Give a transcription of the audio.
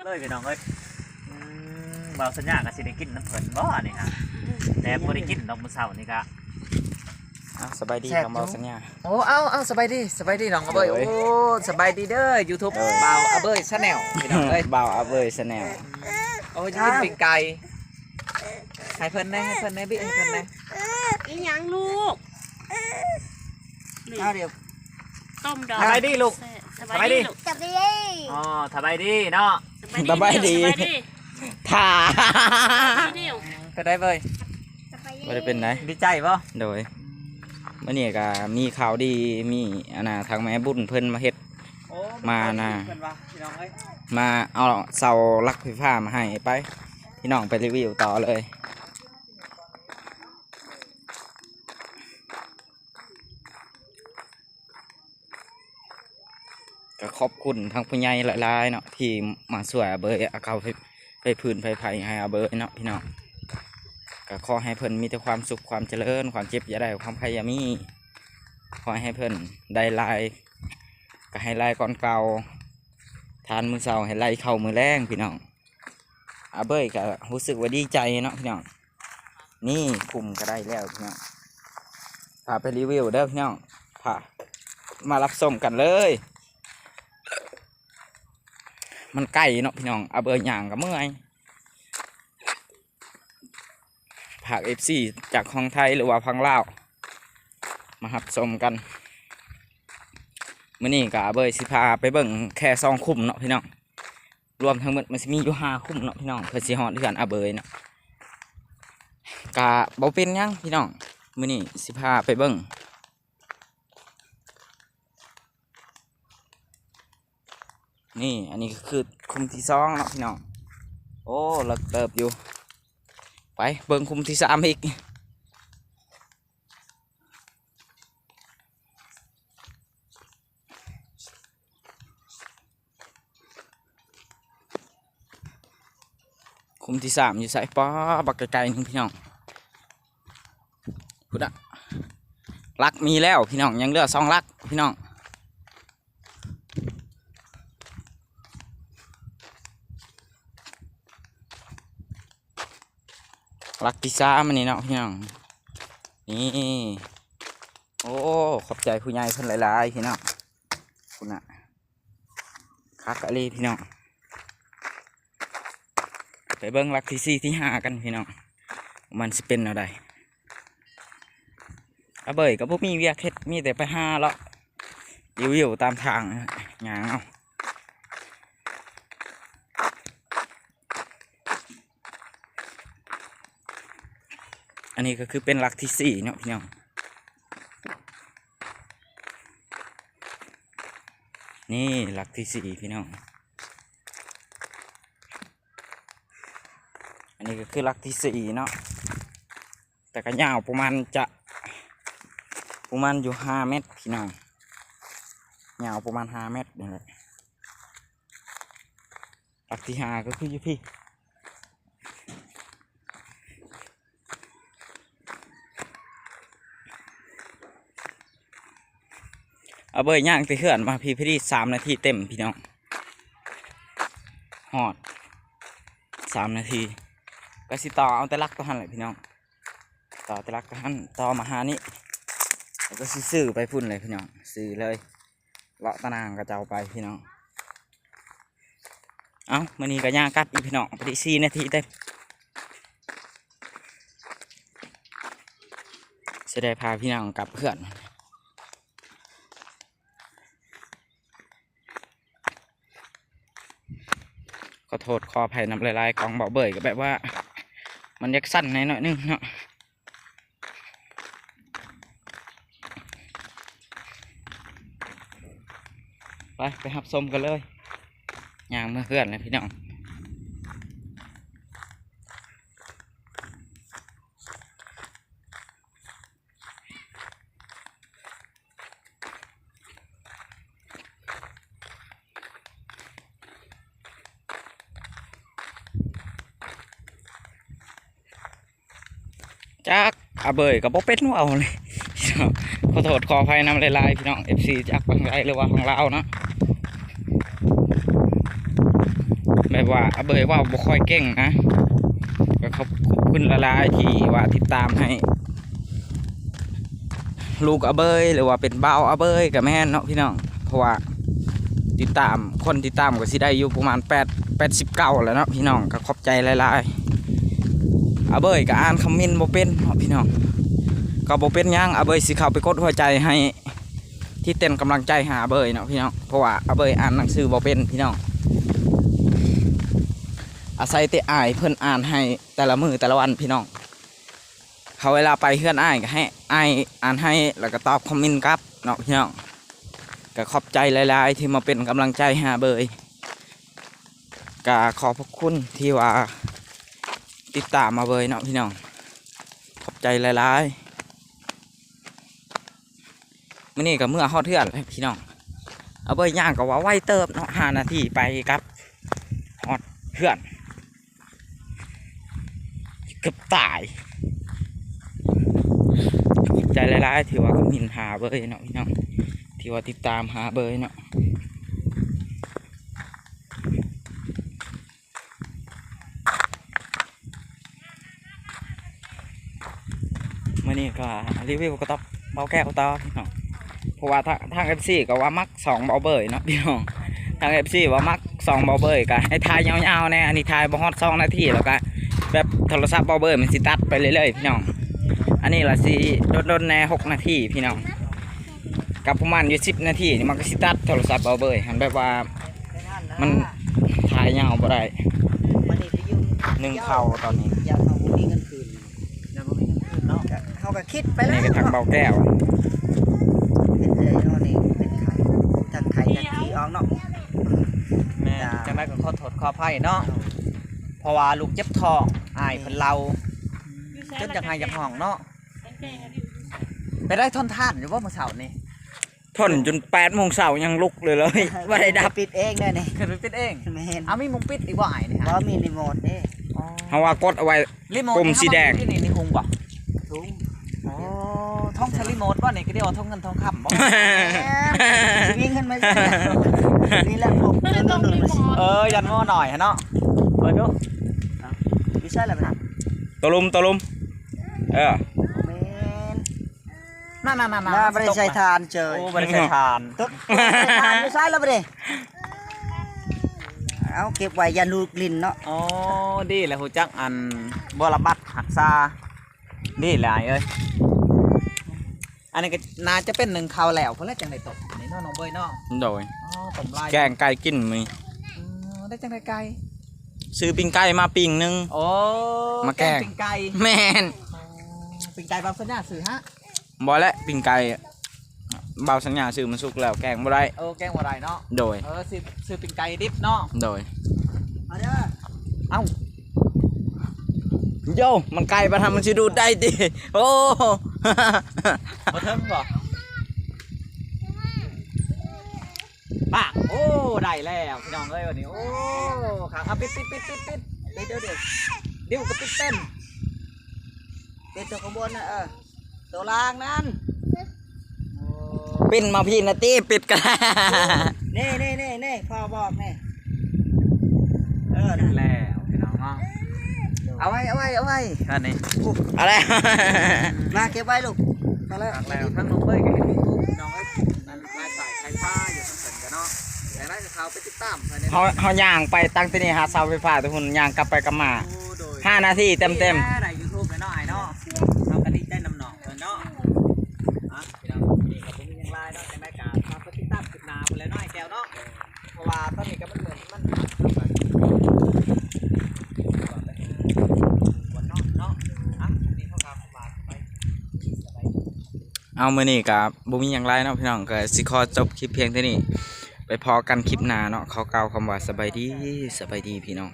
ເລີຍພີ່ນ້ອງເອີຍ. ອືມ ບ່າວສັນຍາກໍຊິໄດ້ກິນນຳເພິ່ນບໍ່ນີ້ຮະ? ແຕ່ບໍ່ໄດ້ກິນດອກ ມື້ເຊົ້ານີ້ກະ. ເອົາ ສະບາຍດີ ແຊບຢູ່ ທາງບ່າວສັນຍາ. ໂອ້ ເອົາ ເອົາ ສະບາຍດີ ສະບາຍດີນ້ອງອາເບີຍ. ໂດຍ ໂອ້ ສະບາຍດີເດີ ຢູທູບ ໂດຍ ບ່າວອາເບີຍ Channel ພີ່ນ້ອງເອີຍ. ບ່າວອາເບີຍ Channel. ໂອ້ ຢາກກິນ ອ່າ ປີ້ງໄກ່ ໃຫ້ເພິ່ນແດ່ ໃຫ້ເພິ່ນແດ່ ບິໃຫ້ເພິ່ນແດ່. ອີຫຍັງລູກ? ນີ້ ເອົາດຽວ ຕົ້ມດອກ. ສະບາຍດີລູກ. ສະບາຍດີລູກ. ສະບາຍດີ. ອໍ ສະບາຍດີເນາະ. ສະບາຍດີ ສະບາຍດີ. ຖ້າ ສະບາຍດີ. ເປັນໃດເບີຍ? ສະບາຍດີ. ບໍ່ໄດ້ເປັນໃດ. ດີໃຈບໍ່? ໂດຍ. ມື້ນີ້ກໍມີຂ່າວດີ ມີອັນນ່າ ທາງແມ່ບຸນເພິ່ນມາເຮັດ ໂອ້ ມານະ ເພິ່ນວ່າ ພີ່ນ້ອງເອີຍ ມາເອົາເສົາຫຼັກໄຟຟ້າມາໃຫ້. ໄປ ພີ່ນ້ອງໄປຣີວິວຕໍ່ເລີຍ. ກໍຂອບຄຸນທາງຜູ້ໃຫຍ່ຫຼາຍໆເນາະ ທີ່ມາຊ່ວຍອາເບີຍ ເອົາເຂົ້າໄຟ ໄຟຟືນໄຟໄຟໃຫ້ອາເບີຍເນາະ ພີ່ນ້ອງ. ກໍຂໍໃຫ້ເພິ່ນມີແຕ່ຄວາມສຸກຄວາມຈະເລີນ ຄວາມເຈັບຢ່າໄດ້ ຄວາມໄຂ້ຢ່າມີ. ຂໍໃຫ້ເພິ່ນໄດ້ຫຼາຍກໍໃຫ້ຫຼາຍກ່ອນເກົ່າ ທານມື້ເຊົ້າໃຫ້ຫຼາຍເຂົ້າມື້ແລງ ພີ່ນ້ອງ. ອາເບີຍກໍຮູ້ສຶກວ່າດີໃຈເນາະ ພີ່ນ້ອງ. ນີ້ ຂຸມກໍໄດ້ແລ້ວພີ່ນ້ອງ. ພາໄປຣີວິວເດີພີ່ນ້ອງ ພາມາຮັບຊົມກັນເລີຍ. ມັນໄກເນາະພີ່ນ້ອງ ອາເບີຍຍ່າງກໍເມື່ອຍ. ພາກເອັຟຊີຈາກຝັ່ງໄທ ຫຼືວ່າຝັ່ງລາວ ມາຮັບຊົມກັນ. ມື້ນີ້ກໍອາເບີຍຊິພາໄປເບິ່ງແຄ່ສອງຂຸມເນາະພີ່ນ້ອງ. ລວມທັງໝົດມັນຊິມີຢູ່ຫ້າຂຸມເນາະພີ່ນ້ອງ ເພື່ອຊິຮອດເຮືອນອາເບີຍເນາະ. ກະບໍ່ເປັນຫຍັງພີ່ນ້ອງ ມື້ນີ້ຊິພາໄປເບິ່ງ. ນີ້ ອັນນີ້ກໍຄືຂຸມທີສອງເນາະພີ່ນ້ອງ. ໂອ້ ເລິກເຕີບຢູ່. ໄປເບິ່ງຂຸມທີສາມອີກ. ຂຸມທີສາມຢູ່ໃສ? ປ້າ ບັກໄກໆໜຶ່ງພີ່ນ້ອງ ພຸ້ນນະ. ຫຼັກມີແລ້ວພີ່ນ້ອງ ຍັງເຫຼືອສອງຫຼັກພີ່ນ້ອງ. ຫຼັກທີສາມອັນນີ້ເນາະພີ່ນ້ອງ. ນີ້ ໂອ້ ຂອບໃຈຜູ້ໃຫຍ່ເພິ່ນຫຼາຍໆພີ່ນ້ອງ. ພຸ້ນນະ ຄັກອີ່ຫຼີພີ່ນ້ອງ. ໄປເບິ່ງຫຼັກທີສີ່ ທີຫ້າກັນພີ່ນ້ອງ ມັນຊິເປັນແນວໃດ. ອາເບີຍກໍບໍ່ມີວຽກເຮັດ ມີແຕ່ໄປຫາເລາະຣີວິວຕາມທາງ ຍ່າງເອົາ. ອັນນີ້ກໍຄືເປັນຫຼັກທີສີ່ເນາະພີ່ນ້ອງ. ນີ້ຫຼັກທີສີ່ພີ່ນ້ອງ. ອັນນີ້ກໍຄືຫຼັກທີສີ່ເນາະ ແຕ່ກໍຍາວປະມານຈະ ປະມານຢູ່ຫ້າແມັດພີ່ນ້ອງ ຍາວປະມານຫ້າແມັດນີ້ແຫຼະ. ຫຼັກທີຫ້າກໍຄືຢູ່ພີ້. ອາເບີຍຍ່າງແຕ່ເຮືອນມາພີ້ພໍດີສາມນາທີເຕັມພີ່ນ້ອງ. ຮອດສາມນາທີ ກໍຊິຕໍ່ເອົາແຕ່ຫຼັກຕົວຫັ້ນແຫຼະພີ່ນ້ອງ. ຕໍ່ແຕ່ຫຼັກຕົວຫັ້ນ ຕໍ່ມາຫານີ້ ແລ້ວກໍຊິຊື້ໄປພຸ້ນເລີຍພີ່ນ້ອງ ຊື້ເລີຍ ເລາະຕານາງເຂົາເຈົ້າໄປພີ່ນ້ອງ. ເອົ້າ ມື້ນີ້ກໍຍ່າງກັບອີກພີ່ນ້ອງ ພໍດີສີ່ນາທີເຕັມ. ຊິໄດ້ພາພີ່ນ້ອງກັບເຮືອນ. ຂໍໂທດຂໍອະໄພນຳຫຼາຍໆ ກ້ອງເບົາເບີຍກໍແບບວ່າມັນຢາກສັ່ນແດ່ໜ້ອຍໜຶ່ງເນາະ. ໄປ ໄປຮັບຊົມກັນເລີຍ. ຍ່າງເມືອເຮືອນແລ້ວພີ່ນ້ອງ. ຈັກ ອາເບີຍກໍບໍ່ເປັນເວົ້າເລີຍ. ຂໍໂທດຂໍອະໄພນຳຫຼາຍໆ ພີ່ນ້ອງ ເອັຟຊີ ຈາກຝັ່ງໄທ ຫຼືວ່າຝັ່ງລາວເນາະ. ແບບ ວ່າອາເບີຍເວົ້າບໍ່ຄ່ອຍເກັ່ງນະ. ກໍຂອບ ຂອບຄຸນຫຼາຍໆທີ່ວ່າຕິດຕາມໃຫ້ລູກອາເບີຍ ຫຼືວ່າເປັນບ່າວອາເບີຍກໍແມ່ນເນາະພີ່ນ້ອງ. ເພາະວ່າຕິດຕາມ ຄົນຕິດຕາມກໍຊິໄດ້ຢູ່ປະມານແປດ ແປດສິບເກົ້າແລ້ວເນາະພີ່ນ້ອງ. ກໍຂອບໃຈຫຼາຍໆ. ອາເບີຍກໍອ່ານຄອມເມັນບໍ່ເປັນເນາະພີ່ນ້ອງ. ກໍບໍ່ເປັນຫຍັງ ອາເບີຍຊິເຂົ້າໄປກົດຫົວໃຈໃຫ້ ທີ່ເຕັ້ນກຳລັງໃຈໃຫ້ອາເບີຍເນາະພີ່ນ້ອງ. ເພາະວ່າອາເບີຍອ່ານໜັງສືບໍ່ເປັນພີ່ນ້ອງ. ອາໄສແຕ່ອ້າຍເພິ່ນອ່ານໃຫ້ແຕ່ລະມື້ແຕ່ລະວັນພີ່ນ້ອງ. ເຮົາເວລາໄປເຮືອນອ້າຍກໍໃຫ້ອ້າຍອ່ານໃຫ້ ແລ້ວກໍຕອບຄອມເມັນກັບເນາະພີ່ນ້ອງ. ກໍຂອບໃຈຫຼາຍໆທີ່ມາເປັນກຳລັງໃຈໃຫ້ອາເບີຍ. ກໍຂອບພະຄຸນທີ່ວ່າຕິດຕາມອາເບີຍເນາະພີ່ນ້ອງ. ຂອບໃຈຫຼາຍໆ. ມື້ນີ້ກໍເມືອຮອດເຮືອນແລ້ວພີ່ນ້ອງ. ອາເບີຍຍ່າງກໍວ່າໄວເຕີບເນາະ ຫ້ານາທີໄປກັບຮອດເຮືອນ ເກືອບຕາຍ. ຂອບໃຈຫຼາຍໆທີ່ວ່າຄອມເມັນຫາເບີຍເນາະພີ່ນ້ອງ ທີ່ວ່າຕິດຕາມຫາເບີຍເນາະ. ມື້ນີ້ກໍຣີວິວກະຕອບເບົາແກ້ວຕໍ່ເນາະ. ເພາະວ່າທາງ ທາງເອັຟຊີກໍວ່າມັກສອງເບົາເບີຍເນາະພີ່ນ້ອງ. ທາງເອັຟຊີວ່າມັກສອງເບົາເບີຍ ກໍໃຫ້ຖ່າຍຍາວໆແດ່. ອັນນີ້ຖ່າຍບໍ່ຮອດສອງນາທີ ແລ້ວກໍແບບໂທລະສັບເບົາເບີຍມັນຊິຕັດໄປເລື້ອຍໆພີ່ນ້ອງ. ອັນນີ້ລະຊິດົນໆແດ່ ຫົກນາທີພີ່ນ້ອງ. ກໍປະມານຢູ່ສິບນາທີນີ້ ມັນກໍຊິຕັດໂທລະສັບເບົາເບີຍຫັ້ນ ແບບວ່າມັນຖ່າຍຍາວບໍ່ໄດ້. ມັນນີ້ໄປຢູ່ ໜຶ່ງເຂົ້າຕອນນີ້ ຢ້ານເຮົາບໍ່ມີເງິນຄືນ ຢ້ານບໍ່ມີເງິນຄືນເນາະ. ເຮົາກໍຄິດໄປແລ້ວ ນີ້ກໍທາງເບົາແກ້ວ ເຮັດໃຫ້ເຮົານີ້ເປັນໄຂ້ ທັງໄຂ້ທັງຂີ້ອອກເນາະ. ແມ່ນ ຈັ່ງໃດກໍຂໍໂທດຂໍອະໄພເນາະ ເພາະວ່າລູກເຈັບທ້ອງ ອ້າຍເພິ່ນເລົ່າ ຈົນຢາກໄຫ້ຢາກຮ້ອງເນາະ. ໄປໄດ້ທົນທານຢູ່ບໍ່ມື້ເຊົ້ານີ້? ທົນຈົນແປດໂມງເຊົ້າຍັງລຸກເລີຍ ບໍ່ໄດ້ດັບ. ປິດເອງເດ້ນີ້ ຂຶ້ນໄປປິດເອງ. ແມ່ນ. ເອົາ ມີມຸມປິດອີກບໍ່ອ້າຍນີ້? ບໍ່ມີຣີໂມດເດ້. ອໍ ເຮົາວ່າກົດເອົາໄວ້ ຣີໂມດ ປຸ່ມສີແດງ ນີ້ ນີ້ຫຸງບໍ່? ທຸງ. ອໍ ທອງໃສ່ຣີໂມດບໍ່ນີ້? ກໍໄດ້ວ່າທອງເງິນທອງຄຳບໍ່? ມີເງິນມາໃສ່ນີ້ແຫຼະ. ເອີ ຢ້ານໝໍ້ໜ້ອຍຫັ້ນເນາະ. ເບິ່ງດູ ຢູ່ໃສລະບັດນີ້? ໂຕລຸ່ມ ໂຕລຸ່ມ. ເອີ ແມ່ນ. ນັ້ນໆໆໆ ບໍ່ໄດ້ໃສ່ຖ່ານເຈີຍ. ໂອ້ ບໍ່ໄດ້ໃສ່ຖ່ານ. ຕົກ ໃສ່ຖ່ານຢູ່ໃສລະບັດນີ້? ເອົາ ເກັບໄວ້ຢ້ານລູກຫຼິ້ນເນາະ. ອໍ ດີແລ້ວ ຮູ້ຈັກອັນ ບໍລະບັດຮັກສາ ດີແລ້ວອ້າຍເອີຍ. ອັນນີ້ກໍໜ້າຈະເປັນໜຶ່ງເຂົ້າແລ້ວພຸ້ນແຫຼະ ຈັ່ງໄດ້ຕົ້ມນີ້ເນາະ ນ້ອງເບີຍເນາະ. ໂດຍ. ອໍ ຕົ້ມຫຼາຍ ແກງໄກ່ກິນມື້ນີ້. ອໍ ໄດ້ຈັ່ງໃດໄກ່? ຊື້ປີ້ງໄກ່ມາປີ້ງໜຶ່ງ. ໂອ້ ມາແກງ ແກງປີ້ງໄກ່. ແມ່ນ. ອໍ ປີ້ງໄກ່ບ່າວສັນຍາຊື້ຫະ? ບໍ່ແຫຼະ ປີ້ງໄກ່ບ່າວສັນຍາຊື້ມັນສຸກແລ້ວ ແກງບໍ່ໄດ້. ເອີ ແກງບໍ່ໄດ້ເນາະ. ໂດຍ. ເອີ ຊື້ ຊື້ປີ້ງໄກ່ດິບເນາະ. ໂດຍ. ເອົາເດີ ເອົ້າ ໂຢ ມັນໄກ່ປານນັ້ນມັນຊິດູດໄດ້ຕິ? ໂອ້ ບໍ່ເຖິງບໍ່? ປາກ ໂອ້ ໄດ້ແລ້ວພີ່ນ້ອງເອີຍ ວັນນີ້. ໂອ້ ຄັກ. ເອົາ ປິດ ປິດ ປິດ ປິດ ປິດ ປິດ ເດີ ດິວ ດິວກໍປິດເປັນ ປິດຕົວຂ້າງບົນນະ. ເອີ ຕົວລ່າງນັ້ນ ປິ່ນມາພີ້ນະຕິ ປິດກະ ນີ້ໆໆໆ ພໍ່ບອກນີ້. ເອີ ນັ້ນແຫຼະພີ່ນ້ອງເນາະ. ເອົາໄວ້ ເອົາໄວ້ ເອົາໄວ້ ອັນນີ້ ເອົາແລ້ວ ມາເກັບໄວ້ລູກ ມາແລ້ວ. ແລ້ວທາງນ້ອງເບີຍກໍເຮັດຢູທູບພີ່ນ້ອງເອີຍ ນັ້ນຂາຍສາຍຂາຍຟ້າຢູ່ທາງເພິ່ນກະເນາະ. ແຕ່ໄດ້ກໍເຂົ້າໄປຕິດຕາມໃສ່ໃນ ເຮົາ ເຮົາຍ່າງໄປຕັ້ງແຕ່ນີ້ຫາເສົາໄຟຟ້າແຕ່ພຸ້ນ ຍ່າງກັບໄປກັບມາ. ໂອ້ ໂດຍ. ຫ້ານາທີເຕັມໆ ໄດ້ຢູທູບແລ້ວເນາະອ້າຍເນາະ. ເຮົາກໍດີໃຈນຳນ້ອງເພິ່ນເນາະ. ອ່ະ ພີ່ນ້ອງ ນີ້ກໍບໍ່ມີຫຍັງຫຼາຍເນາະ ຈັ່ງໃດກໍຝາກໄປຕິດຕາມຄລິບໜ້າພຸ້ນແຫຼະເນາະ ອ້າຍແກ້ວເນາະ. ເພາະວ່າຕອນນີ້ກໍມັນເໝືອນມັນ ເນາະ ອ່ະ ນີ້ເຮົາກໍ ເອົາ ມື້ນີ້ກໍບໍ່ມີຫຍັງຫຼາຍເນາະພີ່ນ້ອງ ກໍຊິຂໍຈົບຄລິບພຽງເທົ່ານີ້ ໄປພໍ້ກັນຄລິບໜ້າເນາະ. ຂໍກ່າວຄຳວ່າສະບາຍດີ ສະບາຍດີພີ່ນ້ອງ.